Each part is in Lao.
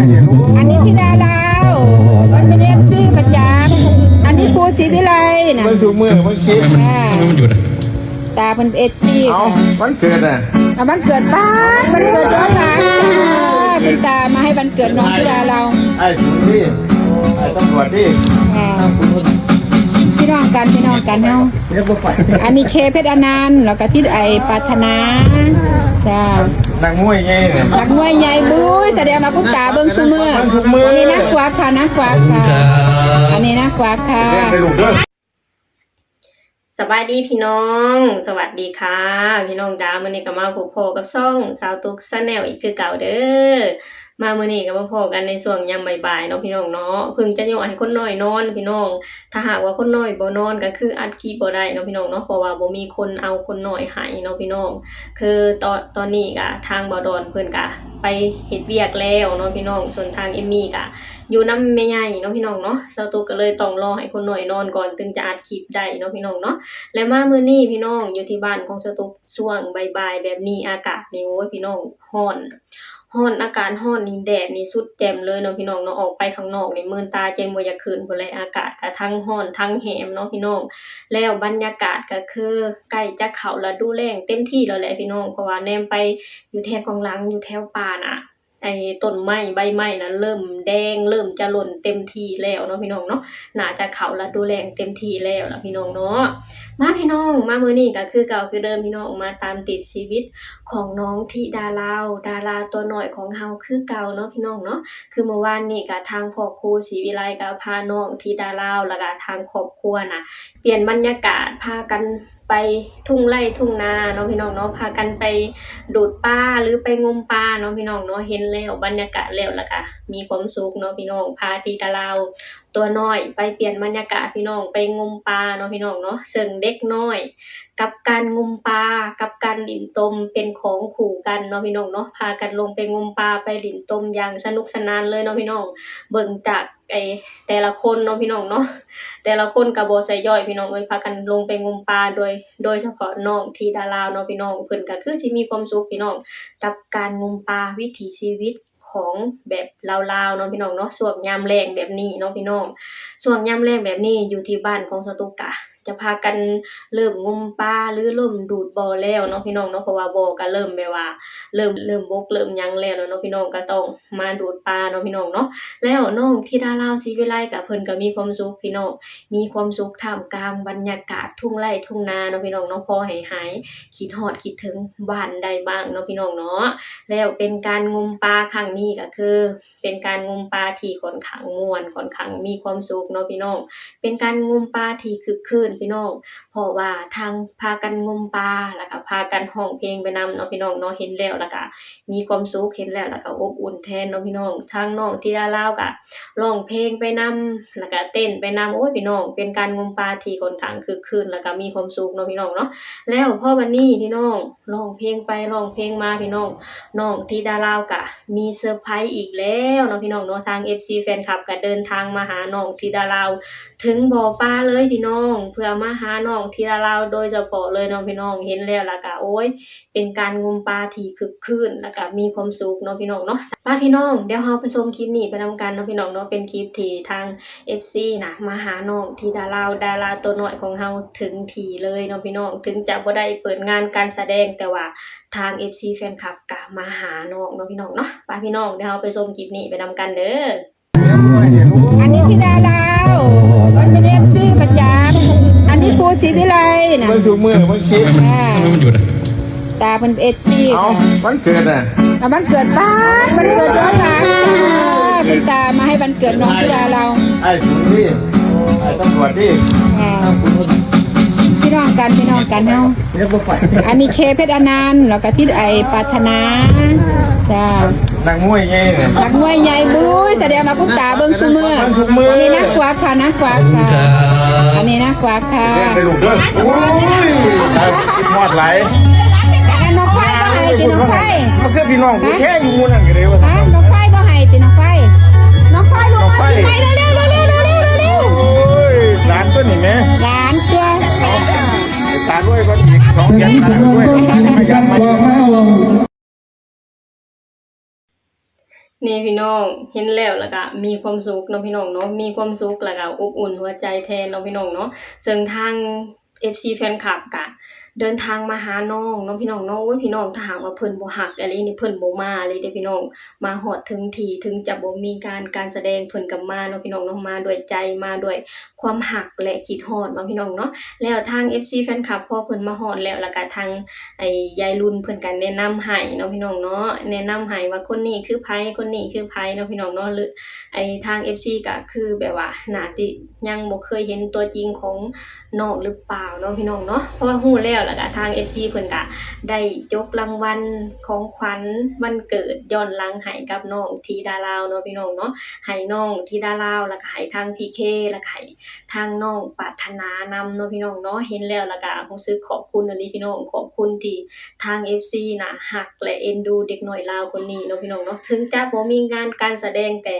ອັນນີ້ທິດາລາວ ມັນເປັນເອັຟຊີປະຈຳ ອັນນີ້ຄູສີວິໄລນະ ມັນຊຸມື້ມັນຄິດ ອ່າ ມັນຢູ່ນະ ຕາເພິ່ນເອັຟຊີ ເອົ້າ ວັນເກີດນະ ເອົາວັນເກີດ ປາດ ວັນເກີດເຈົ້າຫຼານ ເປັນຕາມາໃຫ້ວັນເກີດນ້ອງທິດາລາວ ອ້າຍສູງດີ ອ້າຍຕຳຫຼວດດີ ອ່າ ພີ່ນ້ອງກັນ ພີ່ນ້ອງກັນເຮົາ ອັນນີ້ເຄ ເພັດອານັນ ແລ້ວກໍທິດໄອປາດຖະໜາ ຈົ້າ ນັກມວຍໃຫຍ່ ນັກມວຍໃຫຍ່ ບຸ້ຍ ສະແດງວ່າຄຸນຕາເບິ່ງຊຸມື້ ອັນນີ້ນາງກວາກຄ່ະ ນາງກວາກຄ່ະ ອັນນີ້ນາງກວາກຄ່ະ ສະບາຍດີພີ່ນ້ອງ ສະຫວັດດີຄ່ະ ພີ່ນ້ອງຈ້າ ມື້ນີ້ກໍມາພົບພໍ້ກັບຊ່ອງສາວຕຸກ Channel ອີກຄືເກົ່າເດີ້. ມາມື້ນີ້ກໍມາພໍ້ກັນໃນຊ່ວງຍາມບ່າຍໆເນາະພີ່ນ້ອງເນາະ ເພິ່ງຈະຍ້ອຍໃຫ້ຄົນນ້ອຍນອນພີ່ນ້ອງ ຖ້າຫາກວ່າຄົນນ້ອຍບໍ່ນອນກໍຄືອັດຄລິບບໍ່ໄດ້ເນາະພີ່ນ້ອງເນາະ ເພາະວ່າບໍ່ມີຄົນເອົາຄົນນ້ອຍໃຫ້ເນາະພີ່ນ້ອງ ຄືຕອນ ຕອນນີ້ກະທາງບ່າວດອນເພິ່ນກະໄປເຮັດວຽກແລ້ວເນາະພີ່ນ້ອງ ສ່ວນທາງເອມມີກະຢູ່ນຳແມ່ໃຫຍ່ເນາະພີ່ນ້ອງເນາະ ສາວຕຸກກໍເລີຍຕ້ອງລໍໃຫ້ຄົນນ້ອຍນອນກ່ອນ ຈຶ່ງຈະອັດຄລິບໄດ້ເນາະພີ່ນ້ອງເນາະ ແລະມາມື້ນີ້ພີ່ນ້ອງ ຢູ່ທີ່ບ້ານຂອງສາວຕຸກຊ່ວງບ່າຍໆແບບນີ້ ອາກາດນີ້ ໂອ້ຍ ພີ່ນ້ອງ ຮ້ອນ ຮ້ອນ ອາກາດຮ້ອນນີ້ ແດດນີ້ສຸດແຈ່ມເລີຍເນາະພີ່ນ້ອງເນາະ ອອກໄປຂ້າງນອກນີ້ ມື່ນຕາເຈັງບໍ່ຢາກຂຶ້ນພຸ້ນແຫຼະ ອາກາດກະທັງຮ້ອນທັງແຫ້ງເນາະພີ່ນ້ອງ ແລ້ວບັນຍາກາດກໍຄືໃກ້ຈະເຂົ້າລະດູແລ້ງເຕັມທີ່ແລ້ວແຫຼະພີ່ນ້ອງ ເພາະວ່າແນມໄປຢູ່ແຖວຂ້າງຫຼັງ ຢູ່ແຖວປ່ານະ ໄອ້ຕົ້ນໄມ້ໃບໄມ້ນະເລີ່ມແດງ ເລີ່ມຈະຫຼົ່ນເຕັມທີ່ແລ້ວເນາະພີ່ນ້ອງເນາະ ໜ້າຈະເຂົ້າລະດູແລ້ງເຕັມທີ່ແລ້ວລະພີ່ນ້ອງເນາະ. ມາພີ່ນ້ອງ ມາມື້ນີ້ກໍຄືເກົ່າຄືເດີມພີ່ນ້ອງ ມາຕາມຕິດຊີວິດຂອງນ້ອງທິດາລາວ ດາລາຕົວນ້ອຍຂອງເຮົາຄືເກົ່າເນາະພີ່ນ້ອງເນາະ. ຄືມື້ວານນີ້ກະທາງພໍ່ຄູສີວິໄລກະພານ້ອງທິດາລາວ ແລ້ວກະທາງຄອບຄົວນະ ປ່ຽນບັນຍາກາດ ພາກັນໄປທົ່ງໄຮ່ທົ່ງນາເນາະພີ່ນ້ອງເນາະ ພາກັນໄປດູດປາ ຫຼື ໄປງົມປາເນາະພີ່ນ້ອງເນາະ. ເຫັນແລ້ວບັນຍາກາດແລ້ວ ແລ້ວກະມີຄວາມສຸກເນາະພີ່ນ້ອງ ພາທິດາລາວ ຕົວນ້ອຍໄປປ່ຽນບັນຍາກາດພີ່ນ້ອງ ໄປງົມປາເນາະພີ່ນ້ອງເນາະ. ເຊິ່ງເດັກນ້ອຍກັບການງົມປາ ກັບການຫຼິ້ນຕົມເປັນຂອງຄູ່ກັນເນາະພີ່ນ້ອງເນາະ. ພາກັນລົງໄປງົມປາ ໄປຫຼິ້ນຕົມຢ່າງສະໜຸກສະໜານເລີຍເນາະພີ່ນ້ອງ. ເບິ່ງຈາກ ໄອ້ແຕ່ລະຄົນເນາະພີ່ນ້ອງເນາະ ແຕ່ລະຄົນກໍບໍ່ໃສ່ຍ້ອຍພີ່ນ້ອງເອີຍ ພາກັນລົງໄປງົມປາ ໂດຍ ໂດຍສະເພາະນ້ອງທິດາລາວເນາະພີ່ນ້ອງ. ເພິ່ນກໍຄືຊິມີຄວາມສຸກພີ່ນ້ອງ ກັບການງົມປາ ວິຖີຊີວິດ ຂອງແບບລາວໆເນາະພີ່ນ້ອງເນາະ. ຊ່ວງຍາມແລ້ງແບບນີ້ເນາະພີ່ນ້ອງ ຊ່ວງຍາມແລ້ງແບບນີ້ ຢູ່ທີ່ບ້ານຂອງສາວຕຸກກະຈະພາກັນເລີ່ມງົມປາ ຫຼື ເລີ່ມດູດບໍ່ແລ້ວເນາະພີ່ນ້ອງເນາະ ເພາະວ່າບໍ່ກໍເລີ່ມແບບວ່າ ເລີ່ມ ເລີ່ມບົກເລີ່ມຫຍັງແລ້ວເນາະພີ່ນ້ອງ ກໍຕ້ອງມາດູດປາເນາະພີ່ນ້ອງເນາະ. ແລ້ວນ້ອງທິດາລາວສີວິໄລກະເພິ່ນກໍມີຄວາມສຸກພີ່ນ້ອງ ມີຄວາມສຸກທ່າມກາງບັນຍາກາດທົ່ງໄຮ່ທົ່ງນາເນາະພີ່ນ້ອງເນາະ ພໍໃຫ້ຫາຍ ຄິດຮອດຄິດເຖິງບ້ານໄດ້ບ້າງເນາະພີ່ນ້ອງເນາະ. ແລ້ວເປັນການງົມປາຄັ້ງນີ້ກໍຄືເປັນການງົມປາທີ່ຂ້ອນຂ້າງມ່ວນ ຂ້ອນຂ້າງມີຄວາມສຸກເນາະພີ່ນ້ອງ. ເປັນການງົມປາທີ່ຄຶກຄື້ນພີ່ນ້ອງ ເພາະວ່າທັງພາກັນງົມປາ ແລ້ວກໍພາກັນຮ້ອງເພງໄປນຳເນາະພີ່ນ້ອງເນາະ. ເຫັນແລ້ວ ແລ້ວກໍມີຄວາມສຸກ ເຫັນແລ້ວ ແລ້ວກໍອົບອຸ່ນແທນເນາະພີ່ນ້ອງ. ທາງນ້ອງທິດາລາວກໍຮ້ອງເພງໄປນຳ ແລ້ວກໍເຕັ້ນໄປນຳ ໂອ້ຍ ພີ່ນ້ອງ ເປັນການງົມປາທີ່ຂ້ອນຂ້າງຄຶກຄື້ນ ແລ້ວກໍມີຄວາມສຸກເນາະພີ່ນ້ອງເນາະ. ແລ້ວພໍບັດນີ້ພີ່ນ້ອງ ຮ້ອງເພງໄປຮ້ອງເພງມາພີ່ນ້ອງ ນ້ອງທິດາລາວກະມີເຊີໄພອີກແລ້ວເນາະພີ່ນ້ອງເນາະ. ທາງເອັຟຊີແຟນຄລັບກະເດີນທາງມາຫານ້ອງທິດາລາວເຖິງບໍ່ປາເລີຍພີ່ນ້ອງ ເພື່ອມາຫານ້ອງທິດາລາວໂດຍສະເພາະເລີຍເນາະພີ່ນ້ອງ. ເຫັນແລ້ວລະກະ ໂອ້ຍ ເປັນການງົມປາທີ່ຄຶກຄື້ນ ລະກະມີຄວາມສຸກເນາະພີ່ນ້ອງເນາະ. ປາພີ່ນ້ອງ ດຽວເຮົາໄປຊົມຄລິບນີ້ໄປນຳກັນເນາະພີ່ນ້ອງເນາະ. ເປັນຄລິບທີ່ທາງ ເອັຟຊີນະ ມາຫານ້ອງທິດາລາວ ດາລາຕົວນ້ອຍຂອງເຮົາເຖິງທີ່ເລີຍເນາະພີ່ນ້ອງ. ເຖິງຈະບໍ່ໄດ້ເປີດງານການສະແດງ ແຕ່ວ່າທາງເອັຟຊີແຟນຄລັບກະມາຫານ້ອງເນາະພີ່ນ້ອງເນາະ. ປາພີ່ນ້ອງ ດຽວເຮົາໄປຊົມຄລິບນີ້ໄປນຳກັນເດີ້. ອັນນີ້ທິດາລາວ ມັນເປັນເອັຟຊີປະຈຳ ອັນນີ້ຄູສີວິໄລນະ ມັນຊຸມື້ມັນຄິດ ອ່າ ມັນຢູ່ນະ ຕາເພິ່ນເອັຟຊີ ເອົ້າ ວັນເກີດນະ ເອົາວັນເກີດ ປາດ ວັນເກີດເຈົ້າຫຼານ ເປັນຕາມາໃຫ້ວັນເກີດນ້ອງທິດາລາວ ອ້າຍສູງດີ ອ້າຍຕຳຫຼວດດີ ອ່າ ພີ່ນ້ອງກັນ ພີ່ນ້ອງກັນເຮົາ ອັນນີ້ເຄ ເພັດອານັນ ແລ້ວກໍທິດໄອປາດຖະໜາ ຈົ້າ ນັກມວຍໃຫຍ່ ນັກມວຍໃຫຍ່ ບຸ້ຍ ສະແດງວ່າຄຸນຕາເບິ່ງຊຸມື້ ອັນນີ້ນາງກວາກຄ່ະ ນາງກວາກຄ່ະ ອັນນີ້ນາງກວາກຄ່ະ ໂອ້ຍ ຄິດຮອດຫຼາຍ ນ້ອງໄຟບໍ່ໃຫ້ຕິ ນ້ອງໄຟ ມັນຄືພີ່ນ້ອງແທ້ຢູ່ໝູ່ນັ້ນກໍໄດ້ວ່າ ນ້ອງໄຟບໍ່ໃຫ້ຕິ ນ້ອງໄຟ ນ້ອງໄຟ ໄປເລັວໆ ໂອ້ຍ ຫຼານຕົວນີ້ແມ ຫຼານຕົວ ຕາດ້ວຍກ່ອນອີກສອງເດືອນ ຕາດ້ວຍ ຂະຫຍັນມາ ນີ້ ນີ້ພີ່ນ້ອງ ເຫັນແລ້ວລະກະມີຄວາມສຸກເນາະພີ່ນ້ອງເນາະ ມີຄວາມສຸກລະກະອົບອຸ່ນຫົວໃຈແທນເນາະພີ່ນ້ອງເນາະ. ເຊິ່ງທາງ ເອັຟຊີ ແຟນຄລັບກະເດີນທາງມາຫານ້ອງເນາະພີ່ນ້ອງເນາະ. ໂອ້ຍ ພີ່ນ້ອງ ຖ້າຫາກວ່າເພິ່ນບໍ່ຮັກອີ່ຫຼີນີ້ ເພິ່ນບໍ່ມາອີ່ຫຼີເດ້ພີ່ນ້ອງ. ມາຮອດເຖິງທີ່ ເຖິງຈະບໍ່ມີງານການສະແດງ ເພິ່ນກໍມາເນາະພີ່ນ້ອງເນາະ ມາດ້ວຍໃຈ ມາດ້ວຍຄວາມຮັກ ແລະ ຄິດຮອດເນາະພີ່ນ້ອງເນາະ. ແລ້ວທາງ ເອັຟຊີ ແຟນຄລັບ ພໍເພິ່ນມາຮອດແລ້ວ ລະກະທາງ ໄອ້ ຍາຍລຸນເພິ່ນກໍແນະນຳໃຫ້ເນາະພີ່ນ້ອງເນາະ ແນະນຳໃຫ້ວ່າຄົນນີ້ຄືໃຜ ຄົນນີ້ຄືໃຜເນາະພີ່ນ້ອງເນາະ. ຫຼື ໄອ້ ທາງ ເອັຟຊີ ກໍຄືແບບວ່າໜ້າທີ່ຍັງບໍ່ເຄີຍເຫັນຕົວຈິງຂອງນ້ອງຫຼືເປົ່າເນາະພີ່ນ້ອງເນາະ. ເພາະວ່າຮູ້ແລ້ວ ລະກະທາງ ເອັຟຊີ ເພິ່ນກໍໄດ້ຈົກລາງວັນຂອງຂວັນວັນເກີດຍ້ອນຫຼັງໃຫ້ກັບນ້ອງທິດາລາວເນາະພີ່ນ້ອງເນາະ ໃຫ້ນ້ອງທິດາລາວ ລະກະໃຫ້ທາງ ພີເຄ ລະກະໃຫ້ທາງນ້ອງປາດຖະໜານຳເນາະພີ່ນ້ອງເນາະ. ເຫັນແລ້ວລະກະຮູ້ສຶກຂອບຄຸນອີ່ຫຼີພີ່ນ້ອງ ຂອບຄຸນທີ່ ທາງ ເອັຟຊີ ນະ ຮັກ ແລະ ເອັນດູເດັກນ້ອຍລາວຄົນນີ້ເນາະພີ່ນ້ອງເນາະ. ເຖິງຈະບໍ່ມີງານການສະແດງ ແຕ່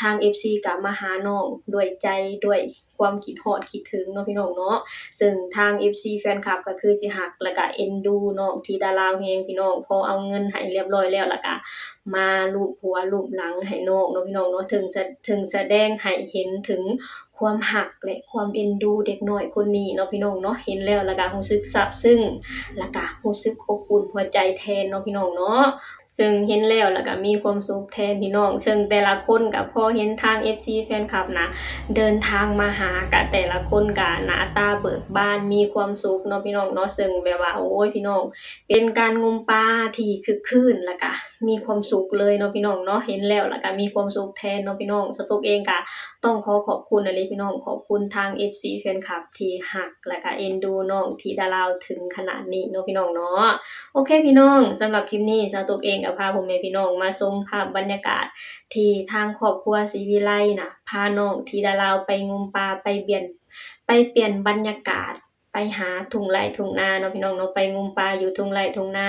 ທາງ ເອັຟຊີ ກໍມາຫານ້ອງດ້ວຍໃຈ ດ້ວຍຄວາມຄິດຮອດຄິດເຖິງເນາະພີ່ນ້ອງເນາະ. ເຊິ່ງທາງ ເອັຟຊີ ແຟນຄລັບ ກໍຄືຊິຮັກ ແລະ ກະເອັນດູນ້ອງທິດາລາວແຮງພີ່ນ້ອງ. ພໍເອົາເງິນໃຫ້ລຽບຮ້ອຍແລ້ວ ລະກະມາລູບຫົວລູບຫຼັງໃຫ້ນ້ອງເນາະພີ່ນ້ອງເນາະ. ເຖິງສະ ເຖິງສະແດງໃຫ້ເຫັນເຖິງ ຄວາມຮັກ ແລະ ຄວາມເອັນດູເດັກນ້ອຍຄົນນີ້ເນາະພີ່ນ້ອງເນາະ. ເຫັນແລ້ວລະກະຮູ້ສຶກຊາບຊຶ້ງ ລະກະຮູ້ສຶກອົບອຸ່ນຫົວໃຈແທນເນາະພີ່ນ້ອງເນາະ. ເຊິ່ງເຫັນແລ້ວລະກະມີຄວາມສຸກແທນພີ່ນ້ອງ. ເຊິ່ງແຕ່ລະຄົນກະພໍເຫັນທາງ ເອັຟຊີ ແຟນຄລັບນະ ເດີນທາງມາຫາ ກະແຕ່ລະຄົນກະໜ້າຕາເບີກບານ ມີຄວາມສຸກເນາະພີ່ນ້ອງເນາະ. ເຊິ່ງແບບວ່າ ໂອ້ຍ ພີ່ນ້ອງ ເປັນການງົມປາທີ່ຄຶກຄື້ນ ລະກະ ມີຄວາມສຸກເລີຍເນາະພີ່ນ້ອງເນາະ. ເຫັນແລ້ວລະກະມີຄວາມສຸກແທນເນາະພີ່ນ້ອງ. ສາວຕຸກເອງກະຕ້ອງຂໍຂອບຄຸນອີ່ຫຼີພີ່ນ້ອງ ຂອບຄຸນທາງ ເອັຟຊີ ແຟນຄລັບ ທີ່ຮັກ ລະກະເອັນດູນ້ອງທິດາລາວເຖິງຂະໜາດນີ້ເນາະພີ່ນ້ອງເນາະ. ໂອເຄພີ່ນ້ອງ ສຳລັບຄລິບນີ້ ສາວຕຸກເອງກະພາພໍ່ແມ່ພີ່ນ້ອງມາຊົມພາບບັນຍາກາດ ທີ່ທາງຄອບຄົວສີວິໄລນະ ພານ້ອງທິດາລາວໄປງົມປາ ໄປປ່ຽນ ໄປປ່ຽນບັນຍາກາດ ໄປຫາທົ່ງໄຮ່ທົ່ງນາເນາະພີ່ນ້ອງເນາະ ໄປງົມປາຢູ່ທົ່ງໄຮ່ທົ່ງນາ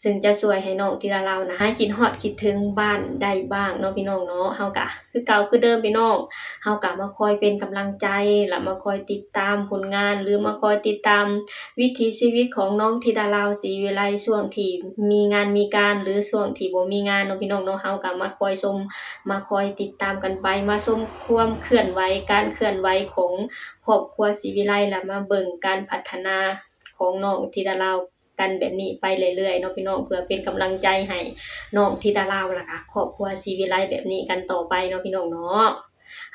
ເຊິ່ງຈະຊ່ວຍໃຫ້ນ້ອງທິດາລາວນະ ຫາຍຄິດຮອດຄິດເຖິງບ້ານໄດ້ບ້າງເນາະພີ່ນ້ອງເນາະ. ເຮົາກະຄືເກົ່າຄືເດີມພີ່ນ້ອງ ເຮົາກະມາຄອຍເປັນກຳລັງໃຈ ລະມາຄອຍຕິດຕາມຜົນງານ ຫຼື ມາຄອຍຕິດຕາມວິຖີຊີວິດຂອງນ້ອງທິດາລາວສີວິໄລ ຊ່ວງທີ່ມີງານມີການ ຫຼື ຊ່ວງທີ່ບໍ່ມີງານເນາະພີ່ນ້ອງເນາະ. ເຮົາກະມາຄອຍຊົມ ມາຄອຍຕິດຕາມກັນໄປ ມາຊົມຄວາມເຄື່ອນໄຫວ ການເຄື່ອນໄຫວຂອງ ຄອບຄົວສີວິໄລ ລະມາເບິ່ງການພັດທະນາຂອງນ້ອງທິດາລາວກັນແບບນີ້ໄປເລື້ອຍໆເນາະພີ່ນ້ອງ ເພື່ອເປັນກຳລັງໃຈໃຫ້ນ້ອງທິດາລາວ ລະກະຄອບຄົວສີວິໄລແບບນີ້ກັນຕໍ່ໄປເນາະພີ່ນ້ອງເນາະ.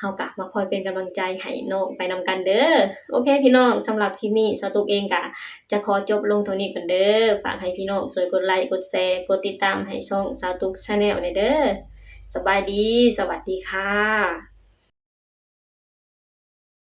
ເຮົາກະມາຄອຍເປັນກຳລັງໃຈໃຫ້ນ້ອງໄປນຳກັນເດີ. ໂອເຄພີ່ນ້ອງ ສຳລັບຄລິບນີ້ ສາວຕຸກເອງກະຈະຂໍຈົບລົງເທົ່ານີ້ກ່ອນເດີ. ຝາກໃຫ້ພີ່ນ້ອງຊ່ວຍກົດໄລ ກົດແຊ ກົດຕິດຕາມໃຫ້ຊ່ອງສາວຕຸກ Channel ແດ່ເດີ. ສະບາຍດີ ສະຫວັດດີຄ່ະ.